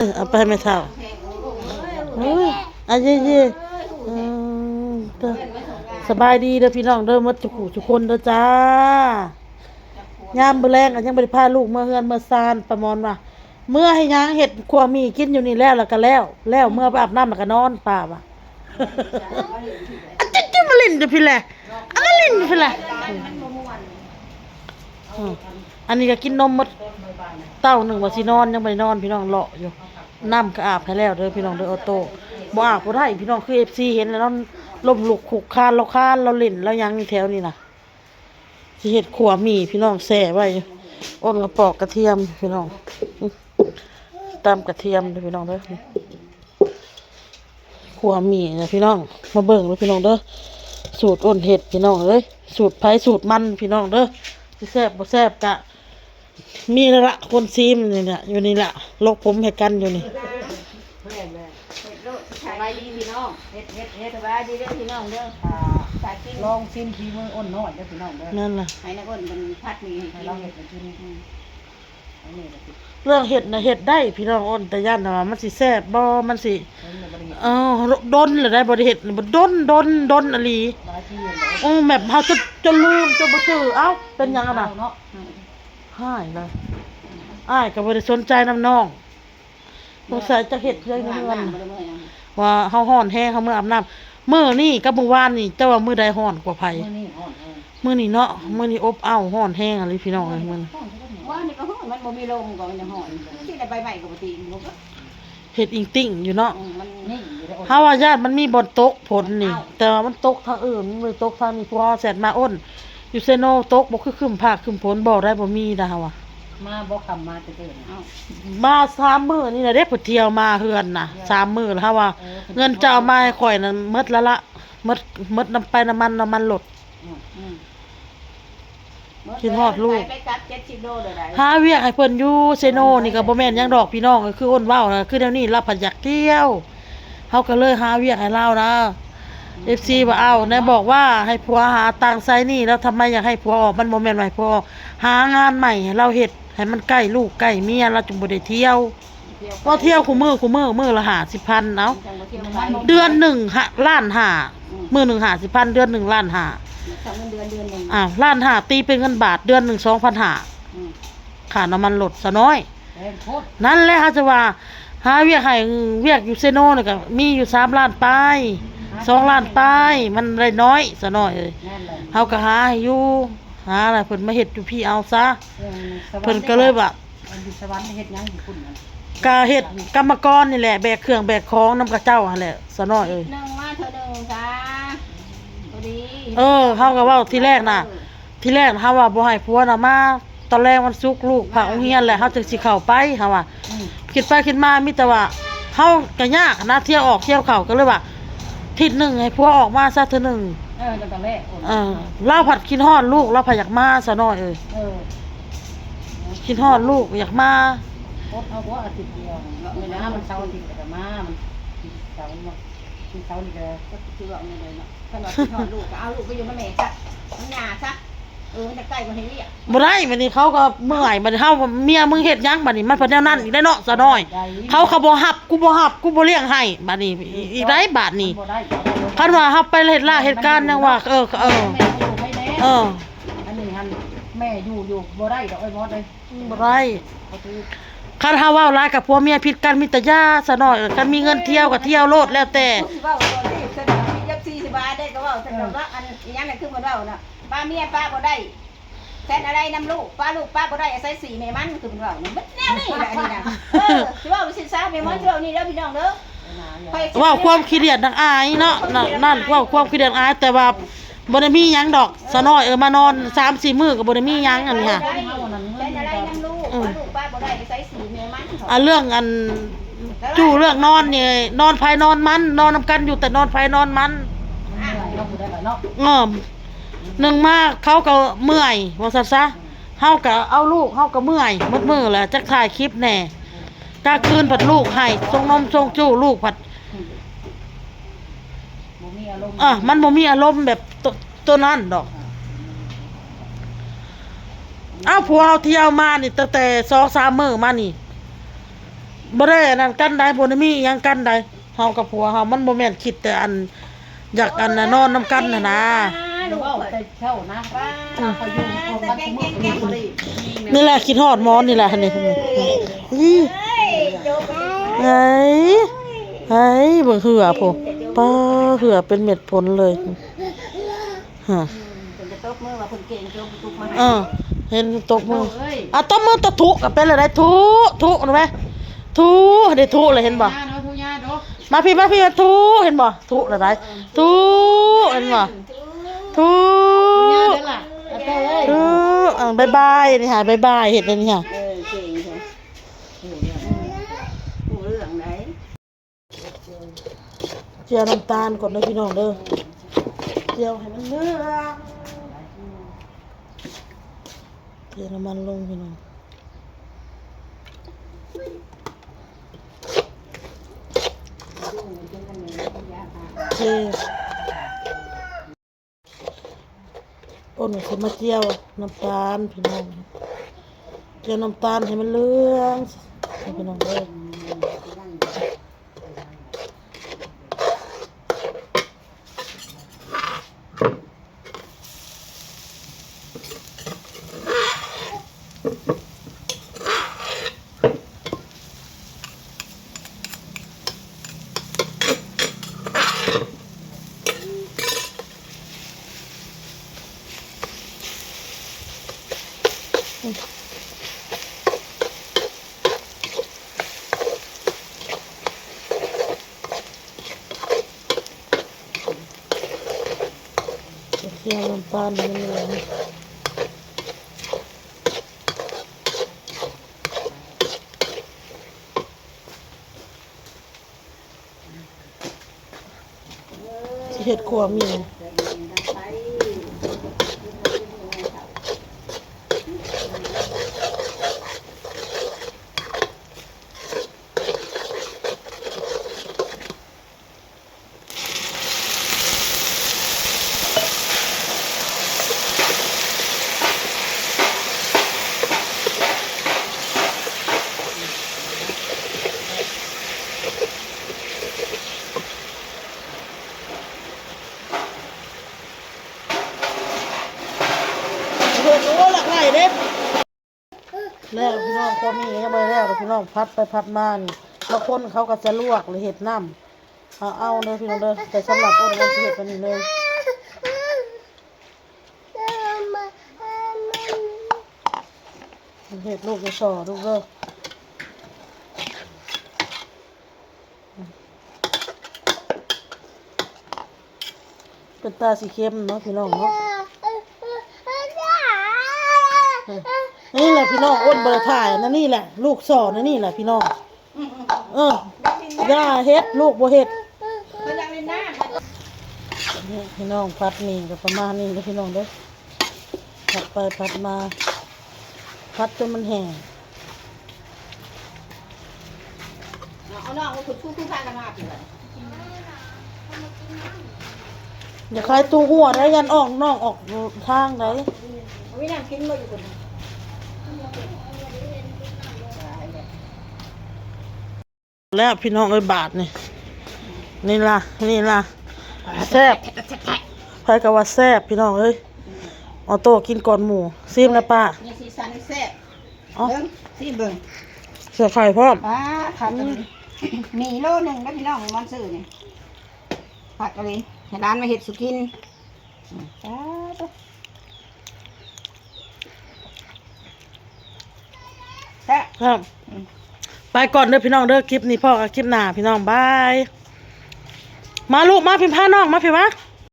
ເອີ ເອົາໄປໃຫ້ແມ່ເຖົ້າ. ໂອ້ຍ ອາເຢໆ ເອີ ສະບາຍດີເດີພີ່ນ້ອງເດີ ໝົດທຸກຜູ້ທຸກຄົນເດີຈ້າ. ຍາມມື້ແລງກໍຍັງບໍ່ໄດ້ພາລູກເມືອເຮືອນເມືອຊານ. ປ້າມອນວ່າ ເມືອເຮັດຫຍັງ? ເຮັດຂົ້ວໝີ່ກິນຢູ່ນີ້ແລ້ວ ແລ້ວກໍແລ້ວ ແລ້ວເມືອໄປອາບນ້ຳ ແລ້ວກໍນອນ ປ້າວ່າ. ອາ ຈິ ຈິ ມາຫຼິ້ນຢູ່ພີ້ແຫຼະ ອາ ມາຫຼິ້ນຢູ່ພີ້ແຫຼະ. ອືມ ອັນນີ້ກໍກິນນົມໝົດເຕົ້າໜຶ່ງ ວ່າຊິນອນ ຍັງບໍ່ໄດ້ນອນ ພີ່ນ້ອງ ເລາະຢູ່. ນ້ຳກໍອາບໃຫ້ແລ້ວເດີພີ່ນ້ອງເດີ ອອໂຕ້. ບໍ່ອາບບໍ່ໄດ້ພີ່ນ້ອງ ຄືເອັຟຊີເຫັນແລ້ວເນາະ ລົ້ມລຸກຄຸກຄານ ລາວຄານ ລາວຫຼິ້ນ ລາວຫຍັງຢູ່ແຖວນີ້ນະ. ຊິເຮັດຂົ້ວໝີ່ພີ່ນ້ອງ ແຊ່ໄວ້ຢູ່. ອ້ນກໍປອກກະທຽມພີ່ນ້ອງ ຕຳກະທຽມເດີພີ່ນ້ອງເດີ. ຂົ້ວໝີ່ນະພີ່ນ້ອງ ມາເບິ່ງເດີພີ່ນ້ອງເດີ ສູດອ້ນເຮັດພີ່ນ້ອງເອີຍ ສູດໃຜສູດມັນພີ່ນ້ອງເດີ. ຊິແຊບບໍ່ແຊບກະມີລະຄົນຊີມນີ້ແຫຼະ ຢູ່ນີ້ລະ ຫຼົກຜົມໃຫ້ກັນຢູ່ນີ້. ສະບາຍດີພີ່ນ້ອງ ເຮັດ ເຮັດ ເຮັດ ສະບາຍດີເດີພີ່ນ້ອງເດີ. ອ່າ ສາຍກິນ ລອງຊີມຝີມືອ້ນນ້ອຍເດີພີ່ນ້ອງເດີ. ນັ້ນລະ ໃຫ້ນາອ້ນເພິ່ນຜັດໝີ່ໃຫ້ກິນ ໃຫ້ລາວເຮັດໃຫ້ກິນ. ອືມ ເລື່ອງເຮັດນະເຮັດໄດ້ພີ່ນ້ອງ ອ້ນແຕ່ຢ້ານວ່າມັນຊິແຊບບໍ່ ມັນຊິ ເອີ ດົນແລ້ວໄດ໋ ບໍ່ໄດ້ເຮັດ ດົນ ດົນ ດົນອີ່ຫຼີ. ເອີ ແບບເຮົາຈົນ ຈົນລືມ ຈົນບໍ່ຈື່. ເອົ້າ ເປັນຫຍັງຫັ້ນນະ? ຮ້າຍເລີຍ ອ້າຍກໍບໍ່ໄດ້ສົນໃຈນຳນ້ອງ. ສົງໄສຈະເຮັດເຮືອນ ເຮືອນ ວ່າເຮົາຮ້ອນແຮງ ເຮົາເມືອອາບນ້ຳ. ມື້ນີ້ກັບມື້ວານນີ້ ເຈົ້າວ່າມື້ໃດຮ້ອນກວ່າໃຜ? ມື້ນີ້ຮ້ອນແຮງ ມື້ນີ້ເນາະ ອືມ ມື້ນີ້ອົບເອົ້າ ຮ້ອນແຮງອີ່ຫຼີພີ່ນ້ອງເອີຍ. ມື້ນີ້ ວານນີ້ກໍຮ້ອນ ມັນບໍ່ມີລົມກໍມັນຍັງຮ້ອນ ທີ່ໄດ້ໃບໄມ້ກໍບໍ່ຕີ ເຮັດອິງຕິ່ງຢູ່ເນາະ. ອືມ ມັນນີ້ຢູ່ໃນ ເຮົາວ່າຢ້ານມັນມີບ່ອນຕົກຝົນນີ້ ເອົ້າ ແຕ່ວ່າມັນຕົກທາງອື່ນ ມັນບໍ່ໄດ້ຕົກທາງນີ້. ພວກເຮົາແຊັດມາ ອ້ນ ຢູ່ເຊໂນຕົກບໍ່? ຄືຄຶ້ມຟ້າຄຶ້ມຝົນບໍ່ໄດ້ ບໍ່ມີນະ ເຮົາວ່າ. ມາບໍ່ ຄ່ຳມາແຕ່ເດີນ ມາສາມມື້ນີ້ລະເດ້ ເພິ່ນທ່ຽວມາເຮືອນນະ ສາມມື້ລະ. ເຮົາວ່າ ເອີ ເງິນເຈົ້າເອົາມາໃຫ້ຂ້ອຍນັ້ນໝົດລະລະ ໝົດ ໝົດນຳໄປນ້ຳມັນ ນ້ຳມັນລົດ. ອືມ ອືມ ຄິດຮອດລູກ ໄປກັບເຈັດສິບໂລເດີ. ຫາວຽກໃຫ້ເພິ່ນຢູ່ເຊໂນນີ້ກໍບໍ່ແມ່ນຫຍັງດອກພີ່ນ້ອງ ຄືອ້ນເວົ້ານະ ຄືແນວນີ້ລາວພັດຢາກທ່ຽວ ເຮົາກໍເລີຍຫາວຽກໃຫ້ລາວນະ. ເອັຟຊີວ່າ ອ້າວ ໄດ້ບອກວ່າໃຫ້ຜົວຫາຕ່າງໃສ່ໜີ້ ແລ້ວທຳໄມຢາກໃຫ້ຜົວອອກ? ມັນບໍ່ແມ່ນວ່າໃຫ້ຜົວອອກ ຫາງານໃໝ່ໃຫ້ລາວເຮັດ ໃຫ້ມັນໃກ້ລູກໃກ້ເມຍ ລາວຈຶ່ງບໍ່ໄດ້ທ່ຽວ. ກໍທ່ຽວຄູ່ມື້ ຄູ່ມື້ ມື້ລະຫ້າສິບພັນ ເອົ້າ ເດືອນໜຶ່ງ ລ້ານຫ້າ ມື້ໜຶ່ງຫ້າສິບພັນ ເດືອນໜຶ່ງລ້ານຫ້າ. ອາ ລ້ານຫ້າ ຕີເປັນເງິນບາດ ເດືອນໜຶ່ງສອງພັນຫ້າ ຄ່ານ້ຳມັນລົດສາວນ້ອຍ. ນັ້ນແຫຼະ ເຮົາຈະວ່າຫາວຽກໃຫ້ ວຽກຢູ່ເຊໂນນີ້ກໍມີຢູ່ສາມລ້ານປາຍ ສອງລ້ານປາຍ ມັນໄດ້ນ້ອຍສາວນ້ອຍເອີຍ. ເຮົາກໍຫາໃຫ້ຢູ່ ຫາລະເພິ່ນມາເຮັດຢູ່ພີ້ເອົາຊະ. ເພິ່ນກໍເລີຍວ່າ ຢູ່ສະຫວັນເຮັດຫຍັງຢູ່ພຸ້ນນະ? ກະເຮັດກຳມະກອນນີ້ແຫຼະ ແບກເຄື່ອງແບກຂອງນຳຂະເຈົ້າຫັ້ນແຫຼະສາວນ້ອຍເອີຍ. ໜຶ່ງມາເທື່ອໜຶ່ງຊະ ພໍດີ. ເອີ ເຮົາກໍເວົ້າທີແລກນະ ເອີ ທີແລກເຮົາວ່າບໍ່ໃຫ້ຜົວນະມາ ຕອນແລງວັນສຸກລູກພາໂຮງຮຽນແລ້ວ ເຮົາຈຶ່ງຊິເຂົ້າໄປ ເຮົາວ່າ. ອືມ ຄິດໄປຄິດມາມີແຕ່ວ່າເຮົາກໍຍາກນະ ທ່ຽວອອກທ່ຽວເຂົ້າ ກໍເລີຍວ່າ ທິດໜຶ່ງໃຫ້ຜົວອອກມາຊະເທື່ອໜຶ່ງ. ເອີ ແລ້ວກໍແລກ ເອີ ລາວພັດຄິດຮອດລູກ ລາວພັດຢາກມາສາວນ້ອຍເອີຍ. ເອີ ຄິດຮອດລູກຢາກມາ. ອົດເອົາບໍ່ອາທິດດຽວ ເວລາມັນເສົາອາທິດກໍມາ ມັນເສົາ ວັນເສົານີ້ກໍ ກໍຊິເວົ້າແນວໃດເນາະ. ຄັນວ່າຄິດຮອດລູກກໍເອົາລູກໄປຢູ່ນຳແມ່ຊະ ນຳຍ່າຊະ. ເອີ ມັນຈະໃກ້ບໍ່ໃຫ້ວຽກ. ບໍ່ໄດ້ ບັດນີ້ເຂົາກໍເມື່ອຍ ບັດນີ້ເຮົາ ເມຍມຶງເຮັດຫຍັງ ບັດນີ້ມັນເປັນແນວນັ້ນອີກໄດ໋ເນາະສາວນ້ອຍ. ເຂົາກໍບໍ່ຮັບ ກູບໍ່ຮັບ ກູບໍ່ລ້ຽງໃຫ້ ບັດນີ້ອີກໄດ໋ ບາດນີ້. ຄັນວ່າເຮົາໄປເຮັດລາເຮັດການຫຍັງວ່າ ເອີ ເອີ ເອີ ອັນນີ້ຫັ້ນແມ່ຢູ່ຢູ່ບໍ່ໄດ້ດອກ ເອີຍມອດເອີຍ. ບໍ່ໄດ້ ຄັນເຮົາເວົ້າຫຼາຍກັບຜົວເມຍຜິດກັນ ມີແຕ່ຢ່າສາວນ້ອຍ. ເອີ ຄັນມີເງິນທ່ຽວກໍທ່ຽວໂລດ ແລ້ວແຕ່. ເວົ້າຕອນທີ່ສະໜອງມີເອັຟຊີສະບາຍໄດ້ກໍເວົ້າ ແຕ່ວ່າອັນອີຫຍັງນັ້ນຄືເພິ່ນເວົ້ານະ ປະເມຍປະບໍ່ໄດ້ ແຊນອາໄລນຳລູກ ປະລູກປະບໍ່ໄດ້ ອາໄສສີແມ່ມັນ ຄືເພິ່ນເວົ້ານະ. ໝົດແນວນີ້ແຫຼະອັນນີ້ນະ. ເອີ ຊິເວົ້າຊິຊາແມ່ໝອນ ຊິເວົ້ານີ້ເດີພີ່ນ້ອງເດີ. ເວົ້າຄວາມຂີ້ດຽດນາງອາຍເນາະ ນ- ນັ້ນ ເວົ້າຄວາມຂີ້ດຽດອາຍ ແຕ່ວ່າ ບໍ່ໄດ້ມີຫຍັງດອກສາວນ້ອຍເອີຍ ມານອນສາມສີ່ມື້ກໍບໍ່ໄດ້ມີຫຍັງອັນນີ້ຫາ. ເອີ ອັນເລື່ອງອັນຈູ້ເລື່ອງນອນນີ້ ນອນໃຜນອນມັນ ນອນນຳກັນຢູ່ແຕ່ນອນໃຜນອນມັນ. ເອີ ໜຶ່ງມາເຂົາກໍເມື່ອຍວ່າຊັ້ນຊະ ເຮົາກໍເອົາລູກ ເຮົາກໍເມື່ອຍໝົດມື້ແຫຼະ ຈັກຖ່າຍຄລິບແດ່ ກາງຄືນພັດລູກໄຫ້ ຊົງນົມຊົງຈູ້ ລູກພັດ ບໍ່ມີອາລົມ ເອີ ມັນບໍ່ມີອາລົມແບບໂຕ ໂຕນັ້ນດອກ. ເອົ້າ ຜົວເຮົາທ່ຽວມານີ້ ຕັ້ງແຕ່ສອງສາມມື້ມານີ້ ບໍ່ໄດ້ອັນນັ້ນກັນໃດ໋ ບໍ່ໄດ້ມີອີ່ຫຍັງກັນໃດ໋ ເຮົາກັບຜົວເຮົາ ມັນບໍ່ແມ່ນຄິດແຕ່ອັນ ຢາກອັນນະ ນອນນຳກັນຫັ້ນນາ. ເວົ້າແຕ່ເຊົ້ານະ ວ່າເຂົາຢູ່ຮ່ວມກັນ ນີ້ແຫຼະ ຄິດຮອດໝອນນີ້ແຫຼະ ນີ້ ເອີຍ ເອີຍ ເບິ່ງເຮືອພຸ້ນ ປ້າ ເຮືອເປັນເມັດຜົນເລີຍ ຮະ ເພິ່ນຈະຕົບມືວ່າເພິ່ນເກັ່ງ ຕົບ ຕົບມາໃຫ້ ເອີ ເຫັນຕົບມື ໂອ້ຍ ອ່ະ ຕົບມື ຕົບ ທຸ ກໍເປັນແລ້ວໄດ໋ ທຸ ທຸ ເຫັນໄໝ ທຸ ໄດ້ທຸແລ້ວ ເຫັນບໍ່ ທຸຍາເນາະ ທຸຍາເນາະ ມາພີ້ ມາພີ້ ມາທຸ ເຫັນບໍ່ ທຸແລ້ວໄດ໋ ທຸ ເຫັນບໍ່ ທຸ ທຸຍາເດີລະ ອາໂຕເອີຍ ທຸ ເອີ ບາຍບາຍ ນີ້ຫາ ບາຍບາຍ ເຮັດອັນນີ້ຫາ ເອີ ເກັ່ງແທ້ ຮູ້ເລື່ອງ ຮູ້ເລື່ອງໃດ໋. ຈຽວນ້ຳຕານກ່ອນເດີພີ່ນ້ອງເດີ ຈຽວໃຫ້ມັນເຫຼືອງ ເທນ້ຳມັນລົງພີ່ນ້ອງ ໂອເຄ. ໂອ້ນ ຊິມາຈຽວນ້ຳຕານພີ່ນ້ອງ ຈຽວນ້ຳຕານໃຫ້ມັນເຫຼືອງ ໃຫ້ພີ່ນ້ອງເດີ. ກະທຽມ ນ້ຳຕານ ໃຫ້ມັນຫຼວງ ຊິເຮັດຂົ້ວໝີ່. ເພິ່ນ ໂອ້ ຫຼັກຫຼາຍເດ້. ແລ້ວພີ່ນ້ອງ ພວກນີ້ກໍຍັງບໍ່ໄດ້ແລ້ວ ພີ່ນ້ອງ ຜັດໄປຜັດມານີ້ ບາງຄົນເຂົາກໍຈະລວກ ຫຼື ເຮັດນ້ຳ ເອົາ ເອົາເດີພີ່ນ້ອງເດີ ແຕ່ສຳລັບອ້ນ ອ້ນຊິເຮັດແບບນີ້ເລີຍ ເຮັດລູກຈະສໍ້ລູກເດີ. ເປັນຕາຊິເຄັມເນາະພີ່ນ້ອງເນາະ ນີ້ແຫຼະພີ່ນ້ອງ ອ້ນບໍ່ໄດ້ຖ່າຍ ອັນນີ້ແຫຼະ ລູກສໍ້ ອັນນີ້ແຫຼະພີ່ນ້ອງ ເອີ ຢ່າເຮັດ ລູກບໍ່ເຮັດ ນີ້ພີ່ນ້ອງ ຜັດໝີ່ກໍປະມານນີ້ເດີພີ່ນ້ອງເດີ ຜັດໄປຜັດມາ ຜັດຈົນມັນແຫ້ງ. ເອົານ້ອງມາ ຄຸນຊູ ຄືພາກັນມາພີ່ ຢ່າຂາຍຕູ້ຫົວໄດ້ ຢ້ານອອກ ນ້ອງອອກທາງໄດ້ ມີນ້ຳກິນບໍ່ຢູ່ພຸ້ນ. ແລ້ວພີ່ນ້ອງເອີຍ ບາດນີ້ ນີ້ລະ ນີ້ລະ ແຊບ ໃຜກໍວ່າແຊບພີ່ນ້ອງເອີຍ ອອໂຕ້ກິນກ່ອນໝູ່ ຊີມແລ້ວປ້າ ມີສີສັນແຊບ ເອົ້າ ເບິ່ງ ຊີມເບິ່ງ ໃສ່ໄຂ່ພ້ອມ ປ້າ ຄັກ ມີໂລໜຶ່ງເດີພີ່ນ້ອງ ມັນຊື້ນີ້ ຄັກອີ່ຫຼີ ໃຫ້ຫຼານມາເຮັດສູ່ກິນ ອືມ ສາທຸ. ແຊບ ແຊບ ອືມ ໄປກ່ອນເດີພີ່ນ້ອງເດີ ຄລິບນີ້ພໍ້ກັນຄລິບໜ້າພີ່ນ້ອງ ບາຍ ມາລູກ ມາພີ້ ພານ້ອງມາພີ້ມາ.